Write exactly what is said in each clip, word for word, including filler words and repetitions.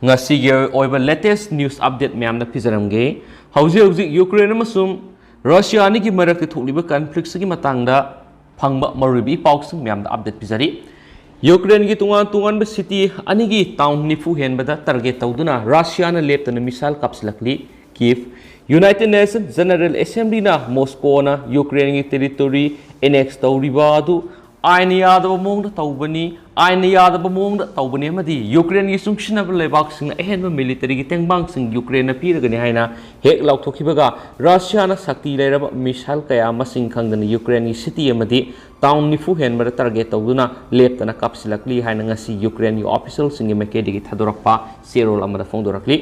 ꯉꯁꯤꯒꯤ ꯑꯣꯏꯕ latest news update ꯃꯌꯥꯝꯗ ꯄꯤꯖꯔꯝꯒꯦ꯫ ꯍꯧꯖꯤꯛ ꯍꯧꯖꯤꯛ ꯌꯨꯀ꯭ꯔꯦꯟ ꯑꯃꯁꯨꯡ ꯔꯁꯤꯌꯥ ꯑꯅꯤꯒꯤ ꯃꯔꯛꯇ ꯊꯣꯛꯂꯤꯕ conflictꯁꯤꯒꯤ ꯃꯇꯥꯡꯗ ꯐꯪꯕ ꯃꯔꯨꯑꯣꯏꯕ ꯏ ꯄꯥꯎꯁꯤꯡ ꯃꯌꯥꯝꯗ update ꯄꯤꯖꯔꯤ꯫ ꯌꯨꯀ꯭ꯔꯦꯟꯒꯤ ꯇꯣꯉꯥꯟ ꯇꯣꯉꯥꯟꯕ city ꯑꯅꯤꯒꯤ town ꯅꯤꯐꯨ ꯍꯦꯟꯕꯗ target ꯇꯧꯗꯨꯅ ꯔꯁꯤꯌꯥꯅ ꯂꯦꯞꯇꯅ missile ꯀꯥꯞꯁꯤꯜꯂꯛꯂꯤ꯫ Kyiv꯫ United Nations General Assemblyꯅ ꯃꯣꯁꯀꯣꯅ ꯌꯨꯀ꯭ꯔꯦꯟꯒꯤ territory annex ꯇꯧꯔꯤꯕ ꯑꯗꯨ ꯑꯥꯏꯟꯅ ꯌꯥꯗꯕ ꯃꯑꯣꯡꯗ ꯇꯧꯕꯅꯤ, ꯑꯥꯏꯟꯅ ꯌꯥꯗꯕ ꯃꯑꯣꯡꯗ ꯇꯧꯕꯅꯤ ꯑꯃꯗꯤ ꯌꯨꯀ꯭ꯔꯦꯟꯒꯤ ꯆꯨꯡꯁꯤꯟꯅꯕ ꯂꯩꯕꯥꯛꯁꯤꯡꯅ ꯑꯍꯦꯟꯕ militaryꯒꯤ ꯇꯦꯡꯕꯥꯡꯁꯤꯡ ꯌꯨꯀ꯭ꯔꯦꯟꯅ ꯄꯤꯔꯒꯅꯤ ꯍꯥꯏꯅ ꯍꯦꯛ ꯂꯥꯎꯊꯣꯛꯈꯤꯕꯒ, ꯔꯁꯤꯌꯥꯅ ꯁꯛꯇꯤ ꯂꯩꯔꯕ missile ꯀꯌꯥ ꯃꯁꯤꯡ ꯈꯪꯗꯅ ꯌꯨꯀ꯭ꯔꯦꯟꯒꯤ city ꯑꯃꯗꯤ town ꯅꯤꯐꯨ ꯍꯦꯟꯕꯗ target ꯇꯧꯗꯨꯅ ꯂꯦꯞꯇꯅ ꯀꯥꯞꯁꯤꯜꯂꯛꯂꯤ ꯍꯥꯏꯅ ꯉꯁꯤ ꯌꯨꯀ꯭ꯔꯦꯟꯒꯤ officialꯁꯤꯡꯒꯤ ꯃꯥꯏꯀꯩꯗꯒꯤ ꯊꯥꯗꯣꯔꯛꯄ ꯆꯦꯔꯣꯜ ꯑꯃꯗ ꯐꯣꯡꯗꯣꯔꯛꯂꯤ꯫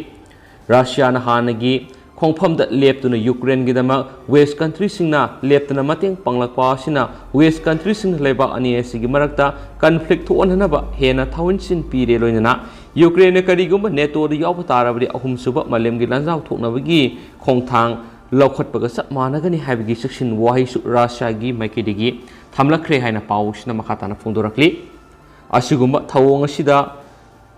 ꯔꯁꯤꯌꯥꯅ ꯍꯥꯟꯅꯒꯤ ꯈꯣꯡꯐꯝꯗ ꯂꯦꯞꯇꯨꯅ ꯌꯨꯀ꯭ꯔꯦꯟꯒꯤꯗꯃꯛ West countryꯁꯤꯡꯅ ꯂꯦꯞꯇꯅ ꯃꯇꯦꯡ ꯄꯥꯡꯂꯛꯄ ꯑꯁꯤꯅ West countryꯁꯤꯡꯅ ꯂꯩꯕꯥꯛ ꯑꯅꯤ ꯑꯁꯤꯒꯤ ꯃꯔꯛꯇ conflict ꯊꯣꯛꯍꯟꯅꯅꯕ ꯍꯦꯟꯅ ꯊꯧꯑꯣꯏꯟꯁꯤꯟ ꯄꯤꯔꯦ꯫ ꯂꯣꯏꯅꯅ ꯌꯨꯀ꯭ꯔꯦꯟꯅ ꯀꯔꯤꯒꯨꯝꯕ NATOꯗ ꯌꯥꯎꯕ ꯇꯥꯔꯕꯗꯤ ꯑꯍꯨꯝꯁꯨꯕ ꯃꯥꯂꯦꯝꯒꯤ ꯂꯥꯟꯖꯥꯎ ꯊꯣꯛꯅꯕꯒꯤ ꯈꯣꯡꯊꯥꯡ ꯂꯧꯈꯠꯄꯒ ꯆꯞ ꯃꯥꯟꯅꯒꯅꯤ ꯍꯥꯏꯕꯒꯤ ꯆꯦꯛꯁꯤꯟ ꯋꯥꯍꯩꯁꯨ ꯔꯁꯤꯌꯥꯒꯤ ꯃꯥꯏꯀꯩꯗꯒꯤ ꯊꯝꯂꯛꯈ꯭ꯔꯦ ꯍꯥꯏꯅ ꯄꯥꯎꯁꯤꯅ ꯃꯈꯥ ꯇꯥꯅ ꯐꯣꯡꯗꯣꯔꯛꯂꯤ꯫ ꯑꯁꯤꯒꯨꯝꯕ ꯊꯧꯑꯣꯡ ꯑꯁꯤꯗ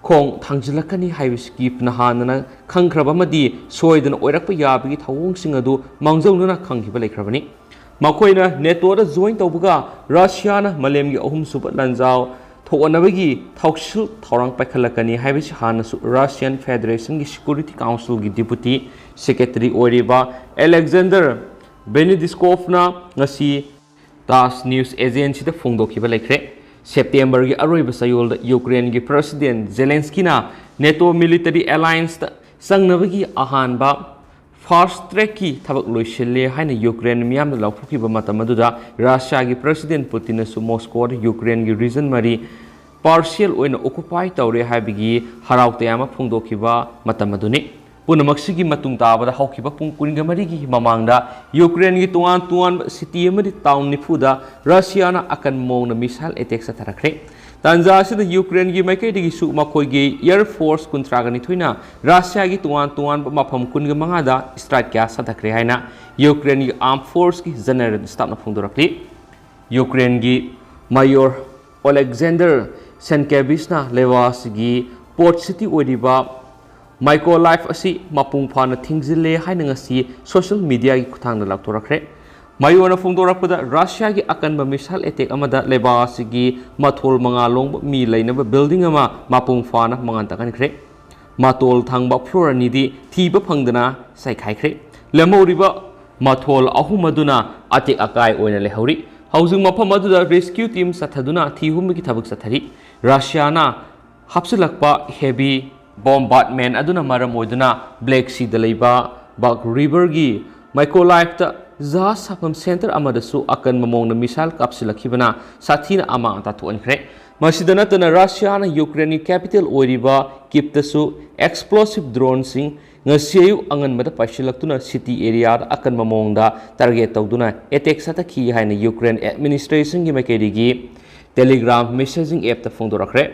ꯈꯣꯡ ꯊꯥꯡꯖꯤꯜꯂꯛꯀꯅꯤ ꯍꯥꯏꯕꯁꯤ Kyivꯅ ꯍꯥꯟꯅꯅ ꯈꯪꯈ꯭ꯔꯕ ꯑꯃꯗꯤ ꯁꯣꯏꯗꯅ ꯑꯣꯏꯔꯛꯄ ꯌꯥꯕꯒꯤ ꯊꯧꯑꯣꯡꯁꯤꯡ ꯑꯗꯨ ꯃꯥꯡꯖꯧꯅꯅ ꯈꯪꯈꯤꯕ ꯂꯩꯈ꯭ꯔꯕꯅꯤ꯫ ꯃꯈꯣꯏꯅ NATOꯗ join ꯇꯧꯕꯒ ꯔꯁꯤꯌꯥꯅ ꯃꯥꯂꯦꯝꯒꯤ ꯑꯍꯨꯝꯁꯨꯕ ꯂꯥꯟꯖꯥꯎ ꯊꯣꯛꯍꯟꯅꯕꯒꯤ ꯊꯧꯁꯤꯜ ꯊꯧꯔꯥꯡ ꯄꯥꯏꯈꯠꯂꯛꯀꯅꯤ ꯍꯥꯏꯕꯁꯤ ꯍꯥꯟꯅꯁꯨ Russian Federationꯒꯤ Security Councilꯒꯤ Deputy Secretary ꯑꯣꯏꯔꯤꯕ Alexander Venediktsyovꯅ ꯉꯁꯤ TASS news agencyꯗ ꯐꯣꯡꯗꯣꯛꯈꯤꯕ ꯂꯩꯈ꯭ꯔꯦ꯫ Septemberꯒꯤ ꯑꯔꯣꯏꯕ ꯆꯌꯣꯜꯗ ꯌꯨꯀ꯭ꯔꯦꯟꯒꯤ President Zelenskyꯅ NATO military allianceꯇ ꯆꯪꯅꯕꯒꯤ ꯑꯍꯥꯟꯕ fast trackꯀꯤ ꯊꯕꯛ ꯂꯣꯏꯁꯤꯜꯂꯦ ꯍꯥꯏꯅ ꯌꯨꯀ꯭ꯔꯦꯟ ꯃꯤꯌꯥꯝꯅ ꯂꯥꯎꯊꯣꯛꯈꯤꯕ ꯃꯇꯝ ꯑꯗꯨꯗ, ꯔꯁꯤꯌꯥꯒꯤ President Putinꯅꯁꯨ ꯃꯣꯁꯀꯣꯗ ꯌꯨꯀ꯭ꯔꯦꯟꯒꯤ region ꯃꯔꯤ partial ꯑꯣꯏꯅ occupy ꯇꯧꯔꯦ ꯍꯥꯏꯕꯒꯤ ꯍꯔꯥꯎ ꯇꯌꯥꯝꯕ ꯐꯣꯡꯗꯣꯛꯈꯤꯕ ꯃꯇꯝ ꯑꯗꯨꯅꯤ꯫ ꯄꯨꯝꯅꯃꯛꯁꯤꯒꯤ ꯃꯇꯨꯡ ꯇꯥꯕꯗ ꯍꯧꯈꯤꯕ ꯄꯨꯡ ꯀꯨꯟꯒ ꯃꯔꯤꯒꯤ ꯃꯃꯥꯡꯗ ꯌꯨꯀ꯭ꯔꯦꯟꯒꯤ ꯇꯣꯉꯥꯟ ꯇꯣꯉꯥꯟꯕ city ꯑꯃꯗꯤ town ꯅꯤꯐꯨꯗ ꯔꯁꯤꯌꯥꯅ ꯑꯀꯟꯕ ꯃꯑꯣꯡꯗ missile attack ꯆꯠꯊꯔꯛꯈ꯭ꯔꯦ꯫ ꯇꯥꯟꯖꯥ ꯑꯁꯤꯗ ꯌꯨꯀ꯭ꯔꯦꯟꯒꯤ ꯃꯥꯏꯀꯩꯗꯒꯤꯁꯨ ꯃꯈꯣꯏꯒꯤ air force ꯀꯨꯟꯊ꯭ꯔꯥꯒ ꯅꯤꯊꯣꯏꯅ ꯔꯁꯤꯌꯥꯒꯤ ꯇꯣꯉꯥꯟ ꯇꯣꯉꯥꯟꯕ ꯃꯐꯝ ꯀꯨꯟꯒ ꯃꯉꯥꯗ strike ꯀꯌꯥ ꯆꯠꯊꯈ꯭ꯔꯦ ꯍꯥꯏꯅ ꯌꯨꯀ꯭ꯔꯦꯟꯒꯤ armed forceꯀꯤ general staffꯅ ꯐꯣꯡꯗꯣꯔꯛꯂꯤ꯫ ꯌꯨꯀ꯭ꯔꯦꯟꯒꯤ Major Oleksandr Senkevichꯅ ꯂꯩꯕꯥꯛ ꯑꯁꯤꯒꯤ port city ꯑꯣꯏꯔꯤꯕ Mykolaiv ꯑꯁꯤ ꯃꯄꯨꯡ ꯐꯥꯅ ꯊꯤꯡꯖꯤꯜꯂꯦ ꯍꯥꯏꯅ ꯉꯁꯤ social mediaꯒꯤ ꯈꯨꯠꯊꯥꯡꯗ ꯂꯥꯎꯊꯣꯔꯛꯈ꯭ꯔꯦ꯫ ꯃꯌꯣꯟꯅ ꯐꯣꯡꯗꯣꯔꯛꯄꯗ, ꯔꯁꯤꯌꯥꯒꯤ ꯑꯀꯟꯕ missile attack ꯑꯃꯗ ꯂꯩꯕꯥꯛ ꯑꯁꯤꯒꯤ ꯃꯊꯣꯜ ꯃꯉꯥ ꯂꯣꯡꯕ ꯃꯤ ꯂꯩꯅꯕ building ꯑꯃ ꯃꯄꯨꯡ ꯐꯥꯅ ꯃꯉꯥꯟ ꯇꯥꯍꯟꯈ꯭ꯔꯦ꯫ ꯃꯇꯣꯜ ꯊꯪꯕ floor ꯑꯅꯤꯗꯤ ꯊꯤꯕ ꯐꯪꯗꯅ ꯆꯥꯏꯈꯥꯏꯈ꯭ꯔꯦ꯫ ꯂꯦꯝꯍꯧꯔꯤꯕ ꯃꯊꯣꯜ ꯑꯍꯨꯝ ꯑꯗꯨꯅ ꯑꯇꯦꯛ ꯑꯀꯥꯏ ꯑꯣꯏꯅ ꯂꯩꯍꯧꯔꯤ꯫ ꯍꯧꯖꯤꯛ ꯃꯐꯝ ꯑꯗꯨꯗ rescue team ꯆꯠꯊꯗꯨꯅ ꯊꯤꯍꯨꯝꯕꯒꯤ ꯊꯕꯛ ꯆꯠꯊꯔꯤ꯫ ꯔꯁꯤꯌꯥꯅ ꯍꯥꯞꯆꯤꯜꯂꯛꯄ heavy bombardment ꯑꯗꯨꯅ ꯃꯔꯝ ꯑꯣꯏꯗꯨꯅ Black Seaꯗ ꯂꯩꯕ Bakhmut Riverꯒꯤ Mykolaiv ꯖꯍꯥꯖ ꯁꯥꯐꯝ center ꯑꯃꯗꯁꯨ ꯑꯀꯟꯕ ꯃꯑꯣꯡꯗ missile ꯀꯥꯞꯁꯤꯜꯂꯛꯈꯤꯕꯅ ꯁꯥꯊꯤꯅ ꯑꯃꯥꯡ ꯑꯇꯥ ꯊꯣꯛꯍꯟꯈ꯭ꯔꯦ꯫ ꯃꯁꯤꯗ ꯅꯠꯇꯅ, ꯔꯁꯤꯌꯥꯅ ꯌꯨꯀ꯭ꯔꯦꯟꯒꯤ capital ꯑꯣꯏꯔꯤꯕ ꯀꯤꯞꯇꯁꯨ explosive droneꯁꯤꯡ ꯉꯁꯤ ꯑꯌꯨꯛ ꯑꯉꯟꯕꯗ ꯄꯥꯏꯁꯤꯜꯂꯛꯇꯨꯅ city areaꯗ ꯑꯀꯟꯕ ꯃꯑꯣꯡꯗ target ꯇꯧꯗꯨꯅ attack ꯆꯠꯊꯈꯤ ꯍꯥꯏꯅ ꯌꯨꯀ꯭ꯔꯦꯟ administrationꯒꯤ ꯃꯥꯏꯀꯩꯗꯒꯤ Telegram messaging appꯇ ꯐꯣꯡꯗꯣꯔꯛꯈ꯭ꯔꯦ꯫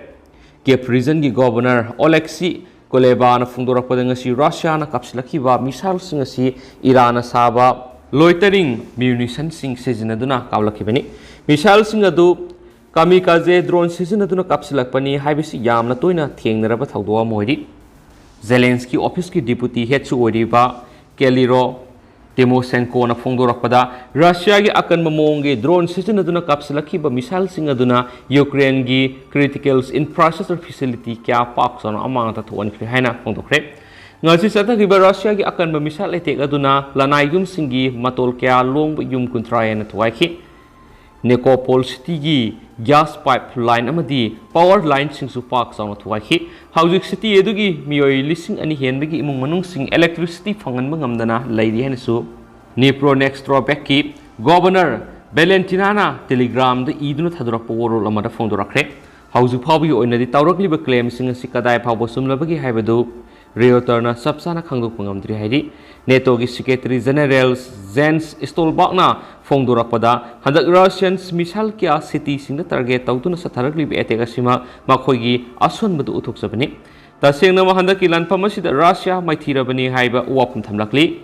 Kyiv regionꯒꯤ governor Oleksiy Kulebaꯅ ꯐꯣꯡꯗꯣꯔꯛꯄꯗ, ꯉꯁꯤ ꯔꯁꯤꯌꯥꯅ ꯀꯥꯞꯁꯤꯜꯂꯛꯈꯤꯕ missileꯁꯤꯡ ꯑꯁꯤ ꯏꯔꯥꯟꯅ ꯁꯥꯕ loitering munitionꯁꯤꯡ ꯁꯤꯖꯤꯟꯅꯗꯨꯅ ꯀꯥꯞꯂꯛꯈꯤꯕꯅꯤ꯫ Missileꯁꯤꯡ ꯑꯗꯨ kamikaze drone ꯁꯤꯖꯤꯟꯅꯗꯨꯅ ꯀꯥꯞꯁꯤꯜꯂꯛꯄꯅꯤ ꯍꯥꯏꯕꯁꯤ ꯌꯥꯝꯅ ꯇꯣꯏꯅ ꯊꯦꯡꯅꯔꯕ ꯊꯧꯗꯣꯛ ꯑꯃ ꯑꯣꯏꯔꯤ꯫ Zelensky officeꯀꯤ deputy headꯁꯨ ꯑꯣꯏꯔꯤꯕ Kyrylo Tymoshenkoꯅ ꯐꯣꯡꯗꯣꯔꯛꯄꯗ, ꯔꯁꯤꯌꯥꯒꯤ ꯑꯀꯟꯕ ꯃꯑꯣꯡꯒꯤ drone ꯁꯤꯖꯤꯟꯅꯗꯨꯅ ꯀꯥꯞꯁꯤꯜꯂꯛꯈꯤꯕ missileꯁꯤꯡ ꯑꯗꯨꯅ ꯌꯨꯀ꯭ꯔꯦꯟꯒꯤ critical infrastructure facility ꯀꯌꯥ ꯄꯥꯛ ꯆꯥꯎꯅ ꯑꯃꯥꯡ ꯑꯇꯥ ꯊꯣꯛꯍꯟꯈ꯭ꯔꯦ ꯍꯥꯏꯅ ꯐꯣꯡꯗꯣꯛꯈ꯭ꯔꯦ꯫ ꯉꯁꯤ ꯆꯠꯊꯈꯤꯕ ꯔꯁꯤꯌꯥꯒꯤ ꯑꯀꯟꯕ missile attack ꯑꯗꯨꯅ ꯂꯅꯥꯏ ꯌꯨꯝꯁꯤꯡꯒꯤ ꯃꯇꯣꯜ ꯀꯌꯥ ꯂꯣꯡꯕ ꯌꯨꯝ ꯀꯨꯟꯊ꯭ꯔꯥ ꯍꯦꯟꯅ ꯊꯨꯒꯥꯏꯈꯤ꯫ Nikopol cityꯒꯤ gas pipeline ꯑꯃꯗꯤ power lineꯁꯤꯡꯁꯨ ꯄꯥꯛ ꯆꯥꯎꯅ ꯊꯨꯒꯥꯏꯈꯤ꯫ ꯍꯧꯖꯤꯛ city ꯑꯗꯨꯒꯤ ꯃꯤꯑꯣꯏ ꯂꯤꯁꯤꯡ ꯑꯅꯤ ꯍꯦꯟꯕꯒꯤ ꯏꯃꯨꯡ ꯃꯅꯨꯡꯁꯤꯡ electricity ꯐꯪꯍꯟꯕ ꯉꯝꯗꯅ ꯂꯩꯔꯤ ꯍꯥꯏꯅꯁꯨ Dnipronetrovskyi governor Valentinana Telegramꯗ ꯏꯗꯨꯅ ꯊꯥꯗꯣꯔꯛꯄ ꯋꯥꯔꯣꯜ ꯑꯃꯗ ꯐꯣꯡꯗꯣꯔꯛꯈ꯭ꯔꯦ꯫ ꯍꯧꯖꯤꯛ ꯐꯥꯎꯕꯒꯤ ꯑꯣꯏꯅꯗꯤ ꯇꯧꯔꯛꯂꯤꯕ claimꯁꯤꯡ ꯑꯁꯤ ꯀꯗꯥꯏ ꯐꯥꯎꯕ ꯆꯨꯝꯂꯕꯒꯦ ꯍꯥꯏꯕꯗꯨ Reutersꯅ ꯆꯞ ꯆꯥꯅ ꯈꯪꯗꯣꯛꯄ ꯉꯝꯗ꯭ꯔꯤ ꯍꯥꯏꯔꯤ꯫ NATOꯒꯤ secretary general Jens Stoltenbergꯅ ꯐꯣꯡꯗꯣꯔꯛꯄꯗ, ꯍꯟꯗꯛ Russian missile ꯀꯌꯥ cityꯁꯤꯡꯗ target ꯇꯧꯗꯨꯅ ꯆꯠꯊꯔꯛꯂꯤꯕ attack ꯑꯁꯤꯃꯛ ꯃꯈꯣꯏꯒꯤ ꯑꯁꯣꯟꯕꯗꯨ ꯎꯠꯊꯣꯛꯆꯕꯅꯤ꯫ ꯇꯁꯦꯡꯅꯃꯛ ꯍꯟꯗꯛꯀꯤ ꯂꯥꯟꯐꯝ ꯑꯁꯤꯗ ꯔꯁꯤꯌꯥ ꯃꯥꯏꯊꯤꯔꯕꯅꯤ ꯍꯥꯏꯕ ꯋꯥꯐꯝ ꯊꯝꯂꯛꯂꯤ꯫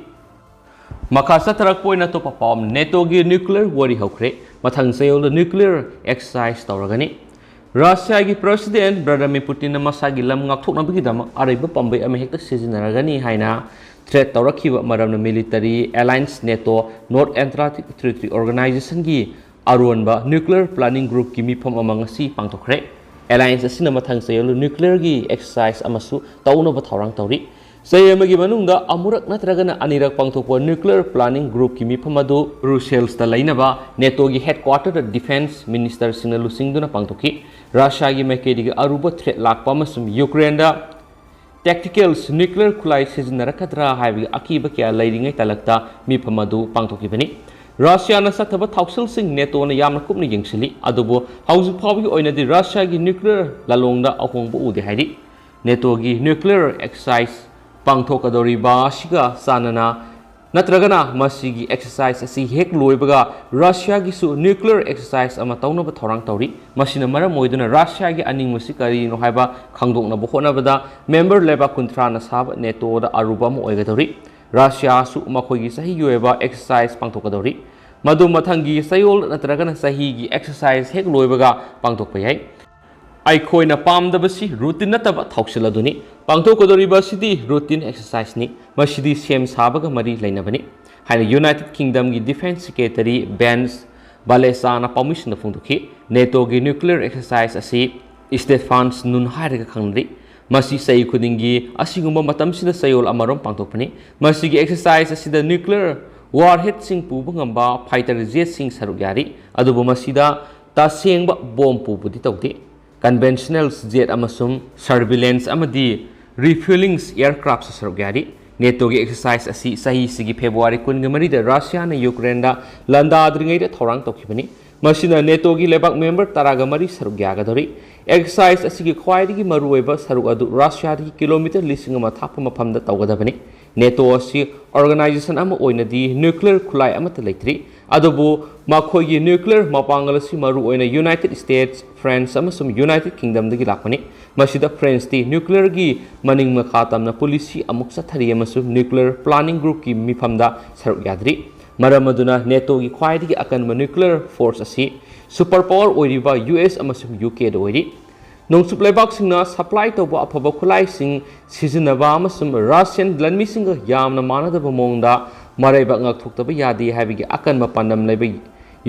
ꯃꯈꯥ ꯆꯠꯊꯔꯛꯄ ꯑꯣꯏꯅ ꯑꯇꯣꯞꯄ ꯄꯥꯎ ꯑꯃ, NATOꯒꯤ nuclear ꯋꯥꯔꯤ ꯍꯧꯈ꯭ꯔꯦ꯫ ꯃꯊꯪ ꯆꯌꯣꯜꯗ nuclear exercise ꯇꯧꯔꯒꯅꯤ꯫ ꯔꯁꯤꯌꯥꯒꯤ ꯄ꯭ꯔꯦꯁꯤꯗꯦꯟ ꯚ꯭ꯂꯥꯗꯤꯃꯤꯔ ꯄꯨꯇꯤꯟꯅ ꯃꯁꯥꯒꯤ ꯂꯝ ꯉꯥꯛꯊꯣꯛꯅꯕꯒꯤꯗꯃꯛ ꯑꯔꯩꯕ ꯄꯥꯝꯕꯩ ꯑꯃ ꯍꯦꯛꯇ ꯁꯤꯖꯤꯟꯅꯔꯒꯅꯤ ꯍꯥꯏꯅ ꯊ꯭ꯔꯦꯠ ꯇꯧꯔꯛꯈꯤꯕ ꯃꯔꯝꯅ military alliance NATO north Antarctic treaty ꯑꯣꯔꯒꯅꯥꯏꯖꯦꯁꯟꯒꯤ ꯑꯔꯣꯟꯕ ꯅ꯭ꯌꯨꯀ꯭ꯂꯤꯌꯔ ꯄ꯭ꯂꯥꯅꯤꯡ ꯒ꯭ꯔꯨꯞꯀꯤ ꯃꯤꯐꯝ ꯑꯃ ꯉꯁꯤ ꯄꯥꯡꯊꯣꯛꯈ꯭ꯔꯦ꯫ ꯑꯦꯂꯥꯏꯟꯁ ꯑꯁꯤꯅ ꯃꯊꯪ ꯆꯌꯣꯜ ꯅ꯭ꯌꯨꯀ꯭ꯂꯤꯌꯔꯒꯤ ꯑꯦꯛꯁꯔꯁꯥꯏꯁ ꯑꯃꯁꯨ ꯇꯧꯅꯕ ꯊꯧꯔꯥꯡ ꯇꯧꯔꯤ꯫ ꯆꯍꯤ ꯑꯃꯒꯤ ꯃꯅꯨꯡꯗ ꯑꯃꯨꯔꯛ ꯅꯠꯇ꯭ꯔꯒꯅ ꯑꯅꯤꯔꯛ ꯄꯥꯡꯊꯣꯛꯄ ꯅ꯭ꯌꯨꯀ꯭ꯂꯤꯌꯔ ꯄ꯭ꯂꯥꯅꯤꯡ ꯒ꯭ꯔꯨꯞꯀꯤ ꯃꯤꯐꯝ ꯑꯗꯨ ꯕ꯭ꯔꯨꯁꯦꯜꯁꯇ ꯂꯩꯅꯕ ꯅꯦꯇꯣꯒꯤ ꯍꯦꯗꯀ꯭ꯋꯥꯇꯔꯗ ꯗꯤꯐꯦꯟꯁ ꯃꯤꯅꯤꯁꯇꯔꯁꯤꯡꯅ ꯂꯨꯆꯤꯡꯗꯨꯅ ꯄꯥꯡꯊꯣꯛꯈꯤ꯫ ꯔꯁꯤꯌꯥꯒꯤ ꯃꯥꯏꯀꯩꯗꯒꯤ ꯑꯔꯨꯕ ꯊ꯭ꯔꯦꯠ ꯂꯥꯛꯄ ꯑꯃꯁꯨꯡ ꯌꯨꯀ꯭ꯔꯦꯟꯗ ꯇꯦꯛꯇꯤꯀꯦꯜꯁ ꯅ꯭ꯌꯨꯀ꯭ꯂꯤꯌꯔ ꯈꯨꯠꯂꯥꯏ ꯁꯤꯖꯤꯟꯅꯔꯛꯀꯗ꯭ꯔꯥ ꯍꯥꯏꯕꯒꯤ ꯑꯀꯤꯕ ꯀꯌꯥ ꯂꯩꯔꯤꯉꯩ ꯇꯥꯂꯛꯇ ꯃꯤꯐꯝ ꯑꯗꯨ ꯄꯥꯡꯊꯣꯛꯈꯤꯕꯅꯤ꯫ ꯔꯁꯤꯌꯥꯅ ꯆꯠꯊꯕ ꯊꯧꯁꯤꯜꯁꯤꯡ ꯅꯦꯇꯣꯅ ꯌꯥꯝꯅ ꯀꯨꯞꯅ ꯌꯦꯡꯁꯤꯜꯂꯤ, ꯑꯗꯨꯕꯨ ꯍꯧꯖꯤꯛ ꯐꯥꯎꯕꯒꯤ ꯑꯣꯏꯅꯗꯤ ꯔꯁꯤꯌꯥꯒꯤ ꯅ꯭ꯌꯨꯀ꯭ꯂꯤꯌꯔ ꯂꯥꯂꯣꯡꯗ ꯑꯍꯣꯡꯕ ꯎꯗꯦ ꯍꯥꯏꯔꯤ꯫ ꯅꯦꯇꯣꯒꯤ ꯅ꯭ꯌꯨꯀ꯭ꯂꯤꯌꯔ ꯑꯦꯛꯁꯔꯁꯥꯏꯁ ꯄꯥꯡꯊꯣꯛꯀꯗꯧꯔꯤꯕ ꯑꯁꯤꯒ ꯆꯥꯟꯅꯅ ꯅꯠꯇ꯭ꯔꯒꯅ ꯃꯁꯤꯒꯤ ꯑꯦꯛꯁꯔꯁꯥꯏꯁ ꯑꯁꯤ ꯍꯦꯛ ꯂꯣꯏꯕꯒ ꯔꯁꯤꯌꯥꯒꯤꯁꯨ ꯅ꯭ꯌꯨꯀ꯭ꯂꯤꯌꯔ ꯑꯦꯛꯁꯔꯁꯥꯏꯁ ꯑꯃ ꯇꯧꯅꯕ ꯊꯧꯔꯥꯡ ꯇꯧꯔꯤ꯫ ꯃꯁꯤꯅ ꯃꯔꯝ ꯑꯣꯏꯗꯨꯅ ꯔꯁꯤꯌꯥꯒꯤ ꯑꯅꯤꯡꯕꯁꯤ ꯀꯔꯤꯅꯣ ꯍꯥꯏꯕ ꯈꯪꯗꯣꯛꯅꯕ ꯍꯣꯠꯅꯕꯗ ꯃꯦꯝꯕꯔ ꯂꯩꯕꯥꯛ ꯀꯨꯟꯊ꯭ꯔꯥꯅ ꯁꯥꯕ ꯅꯦꯇꯣꯗ ꯑꯔꯨꯕ ꯑꯃ ꯑꯣꯏꯒꯗꯧꯔꯤ꯫ ꯔꯁꯤꯌꯥꯁꯨ ꯃꯈꯣꯏꯒꯤ ꯆꯍꯤꯒꯤ ꯑꯣꯏꯕ ꯑꯦꯛꯁꯔꯁꯥꯏꯁ ꯄꯥꯡꯊꯣꯛꯀꯗꯧꯔꯤ꯫ ꯃꯗꯨ ꯃꯊꯪꯒꯤ ꯆꯌꯣꯜ ꯅꯠꯇ꯭ꯔꯒꯅ ꯆꯍꯤꯒꯤ ꯑꯦꯛꯁꯔꯁꯥꯏꯁ ꯍꯦꯛ ꯂꯣꯏꯕꯒ ꯄꯥꯡꯊꯣꯛꯄ ꯌꯥꯏ꯫ ꯑꯩꯈꯣꯏꯅ ꯄꯥꯝꯗꯕꯁꯤ ꯔꯨꯇꯤꯟ ꯅꯠꯇꯕ ꯊꯧꯁꯤꯜ ꯑꯗꯨꯅꯤ꯫ ꯄꯥꯡꯊꯣꯛꯀꯗꯧꯔꯤꯕ ꯑꯁꯤꯗꯤ ꯔꯨꯇꯤꯟ ꯑꯦꯛꯁꯔꯁꯥꯏꯁꯅꯤ, ꯃꯁꯤꯗꯤ ꯁꯦꯝ ꯁꯥꯕꯒ ꯃꯔꯤ ꯂꯩꯅꯕꯅꯤ ꯍꯥꯏꯅ ꯌꯨꯅꯥꯏꯇꯦꯗ ꯀꯤꯡꯗꯝꯒꯤ ꯗꯤꯐꯦꯟꯁ ꯁꯦꯀ꯭ꯔꯦꯇꯔꯤ ꯕꯦꯟꯁ ꯕꯥꯂꯦꯁꯥꯅ ꯄꯥꯎꯃꯤꯁꯤꯡꯗ ꯐꯣꯡꯗꯣꯛꯈꯤ꯫ ꯅꯦꯇꯣꯒꯤ ꯅ꯭ꯌꯨꯀ꯭ꯂꯤꯌꯔ ꯑꯦꯛꯁꯔꯁꯥꯏꯁ ꯑꯁꯤ ꯁ꯭ꯇꯦꯐꯥꯟꯁ ꯅꯨꯟ ꯍꯥꯏꯔꯒ ꯈꯪꯅꯔꯤ꯫ ꯃꯁꯤ ꯆꯍꯤ ꯈꯨꯗꯤꯡꯒꯤ ꯑꯁꯤꯒꯨꯝꯕ ꯃꯇꯝꯁꯤꯗ ꯆꯌꯣꯜ ꯑꯃꯔꯣꯝ ꯄꯥꯡꯊꯣꯛꯄꯅꯤ꯫ ꯃꯁꯤꯒꯤ ꯑꯦꯛꯁꯔꯁꯥꯏꯁ ꯑꯁꯤꯗ ꯅ꯭ꯌꯨꯀ꯭ꯂꯤꯌꯔ ꯋꯥꯔꯍꯦꯗꯁꯤꯡ ꯄꯨꯕ ꯉꯝꯕ ꯐꯥꯏꯇꯔ ꯖꯦꯠꯁꯤꯡ ꯁꯔꯨꯛ ꯌꯥꯔꯤ, ꯑꯗꯨꯕꯨ ꯃꯁꯤꯗ ꯇꯁꯦꯡꯕ ꯕꯣꯝ ꯄꯨꯕꯗꯤ ꯇꯧꯗꯦ꯫ ꯀꯟꯚꯦꯟꯁꯅꯦꯜ ꯖꯦꯠ ꯑꯃꯁꯨꯡ ꯁꯔꯚꯤꯂꯦꯟꯁ ꯑꯃꯗꯤ ꯔꯤꯐ꯭ꯌꯨꯂꯤꯡ ꯑꯦꯌꯔꯀ꯭ꯔꯥꯐꯁꯨ ꯁꯔꯨꯛ ꯌꯥꯔꯤ꯫ ꯅꯦꯇꯣꯒꯤ ꯑꯦꯛꯁꯔꯁꯥꯏꯁ ꯑꯁꯤ ꯆꯍꯤꯁꯤꯒꯤ ꯐꯦꯕ꯭ꯔꯨꯋꯥꯔꯤ ꯀꯨꯟꯒ ꯃꯔꯤꯗ ꯔꯁꯤꯌꯥꯅ ꯌꯨꯀ꯭ꯔꯦꯟꯗ ꯂꯥꯟꯗꯥꯗ꯭ꯔꯤꯉꯩꯗ ꯊꯧꯔꯥꯡ ꯇꯧꯈꯤꯕꯅꯤ꯫ ꯃꯁꯤꯅ ꯅꯦꯇꯣꯒꯤ ꯂꯩꯕꯥꯛ ꯃꯦꯝꯕꯔ ꯇꯔꯥꯒ ꯃꯔꯤ ꯁꯔꯨꯛ ꯌꯥꯒꯗꯧꯔꯤ꯫ ꯑꯦꯛꯁꯔꯁꯥꯏꯁ ꯑꯁꯤꯒꯤ ꯈ꯭ꯋꯥꯏꯗꯒꯤ ꯃꯔꯨꯑꯣꯏꯕ ꯁꯔꯨꯛ ꯑꯗꯨ ꯔꯁꯤꯌꯥꯗꯒꯤ ꯀꯤꯂꯣꯃꯤꯇꯔ ꯂꯤꯁꯤꯡ ꯑꯃ ꯊꯥꯞꯄ ꯃꯐꯝꯗ ꯇꯧꯒꯗꯕꯅꯤ꯫ ꯅꯦꯇꯣ ꯑꯁꯤ ꯑꯣꯔꯒꯅꯥꯏꯖꯦꯁꯟ ꯑꯃ ꯑꯣꯏꯅꯗꯤ ꯅ꯭ꯌꯨꯀ꯭ꯂꯤꯌꯔ ꯈꯨꯠꯂꯥꯏ ꯑꯃꯠꯇ ꯂꯩꯇ꯭ꯔꯤ, ꯑꯗꯨꯕꯨ ꯃꯈꯣꯏꯒꯤ ꯅ꯭ꯌꯨꯀ꯭ꯂꯤꯌꯔ ꯃꯄꯥꯡꯒꯜ ꯑꯁꯤ ꯃꯔꯨꯑꯣꯏꯅ ꯌꯨꯅꯥꯏꯇꯦꯗ ꯁ꯭ꯇꯦꯠꯁ, ꯐ꯭ꯔꯥꯟꯁ ꯑꯃꯁꯨꯡ ꯌꯨꯅꯥꯏꯇꯦꯗ ꯀꯤꯡꯗꯝꯗꯒꯤ ꯂꯥꯛꯄꯅꯤ꯫ ꯃꯁꯤꯗ ꯐ꯭ꯔꯥꯟꯁꯇꯤ ꯅ꯭ꯌꯨꯀ꯭ꯂꯤꯌꯔꯒꯤ ꯃꯅꯤꯡ ꯃꯈꯥ ꯇꯝꯅ ꯄꯣꯂꯤꯁꯤ ꯑꯃꯨꯛ ꯆꯠꯊꯔꯤ ꯑꯃꯁꯨꯡ ꯅ꯭ꯌꯨꯀ꯭ꯂꯤꯌꯔ ꯄ꯭ꯂꯥꯅꯤꯡ ꯒ꯭ꯔꯨꯞꯀꯤ ꯃꯤꯐꯝꯗ ꯁꯔꯨꯛ ꯌꯥꯗ꯭ꯔꯤ꯫ ꯃꯔꯝ ꯑꯗꯨꯅ ꯅꯦꯇꯣꯒꯤ ꯈ꯭ꯋꯥꯏꯗꯒꯤ ꯑꯀꯟꯕ ꯅ꯭ꯌꯨꯀ꯭ꯂꯤꯌꯔ ꯐꯣꯔꯁ ꯑꯁꯤ ꯁꯨꯄꯔ ꯄꯥꯋꯔ ꯑꯣꯏꯔꯤꯕ ꯌꯨ ꯑꯦꯁ ꯑꯃꯁꯨꯡ ꯌꯨ ꯀꯦꯗ ꯑꯣꯏꯔꯤ꯫ ꯅꯣꯡꯆꯨꯞ ꯂꯩꯕꯥꯛꯁꯤꯡꯅ ꯁꯄ꯭ꯂꯥꯏ ꯇꯧꯕ ꯑꯐꯕ ꯈꯨꯠꯂꯥꯏꯁꯤꯡ ꯁꯤꯖꯤꯟꯅꯕ ꯑꯃꯁꯨꯡ ꯔꯁꯤꯌꯟ ꯂꯟꯃꯤꯁꯤꯡꯒ ꯌꯥꯝꯅ ꯃꯥꯟꯅꯗꯕ ꯃꯑꯣꯡꯗ ꯃꯔꯩꯕꯥꯛ ꯉꯥꯛꯊꯣꯛꯇꯕ ꯌꯥꯗꯦ ꯍꯥꯏꯕꯒꯤ ꯑꯀꯟꯕ ꯄꯥꯟꯗꯝ ꯂꯩꯕ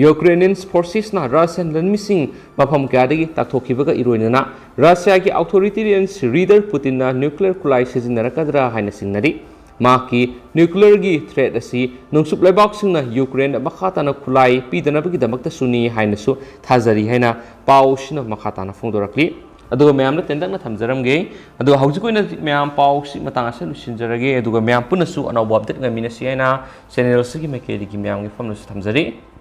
ꯌꯨꯀ꯭ꯔꯦꯅꯤꯌꯟ ꯐꯣꯔꯁꯦꯁꯅ ꯔꯁꯤꯌꯟ ꯂꯟꯃꯤꯁꯤꯡ ꯃꯐꯝ ꯀꯌꯥꯗꯒꯤ ꯇꯥꯛꯊꯣꯛꯈꯤꯕꯒ ꯏꯔꯣꯏꯅꯅ ꯔꯁꯤꯌꯥꯒꯤ ꯑꯣꯊꯣꯔꯤꯇꯦꯔꯤꯌꯟ ꯂꯤꯗꯔ ꯄꯨꯇꯤꯟꯅ ꯅ꯭ꯌꯨꯀ꯭ꯂꯤꯌꯔ ꯈꯨꯠꯂꯥꯏ ꯁꯤꯖꯤꯟꯅꯔꯛꯀꯗ꯭ꯔꯥ ꯍꯥꯏꯅ ꯆꯤꯡꯅꯔꯤ꯫ ꯃꯍꯥꯛꯀꯤ ꯅ꯭ꯌꯨꯀ꯭ꯂꯤꯌꯔꯒꯤ ꯊ꯭ꯔꯦꯠ ꯑꯁꯤ ꯅꯣꯡꯆꯨꯞ ꯂꯩꯕꯥꯛꯁꯤꯡꯅ ꯌꯨꯀ꯭ꯔꯦꯟꯗ ꯃꯈꯥ ꯇꯥꯅ ꯈꯨꯠꯂꯥꯏ ꯄꯤꯗꯅꯕꯒꯤꯗꯃꯛꯇꯁꯨꯅꯤ ꯍꯥꯏꯅꯁꯨ ꯊꯥꯖꯔꯤ ꯍꯥꯏꯅ ꯄꯥꯎꯁꯤꯅ ꯃꯈꯥ ꯇꯥꯅ ꯐꯣꯡꯗꯣꯔꯛꯂꯤ꯫ ꯑꯗꯨꯒ ꯃꯌꯥꯝꯗ ꯇꯦꯟꯇꯛꯅ ꯊꯝꯖꯔꯝꯒꯦ꯫ ꯑꯗꯨꯒ ꯍꯧꯖꯤꯛ ꯑꯣꯏꯅ ꯃꯌꯥꯝ ꯄꯥꯎꯁꯤ ꯃꯇꯥꯡ ꯑꯁꯤꯗ ꯂꯣꯏꯁꯤꯟꯖꯔꯒꯦ꯫ ꯑꯗꯨꯒ ꯃꯌꯥꯝ ꯄꯨꯟꯅꯁꯨ ꯑꯅꯧꯕ ꯑꯞꯗꯦꯠ ꯉꯥꯏꯃꯤꯟꯅꯁꯤ ꯍꯥꯏꯅ ꯆꯦꯅꯦꯜ ꯑꯁꯤꯒꯤ ꯃꯥꯏꯀꯩꯗꯒꯤ ꯃꯌꯥꯝꯒꯤ ꯃꯐꯝꯗꯁꯨ ꯊꯝꯖꯔꯤ꯫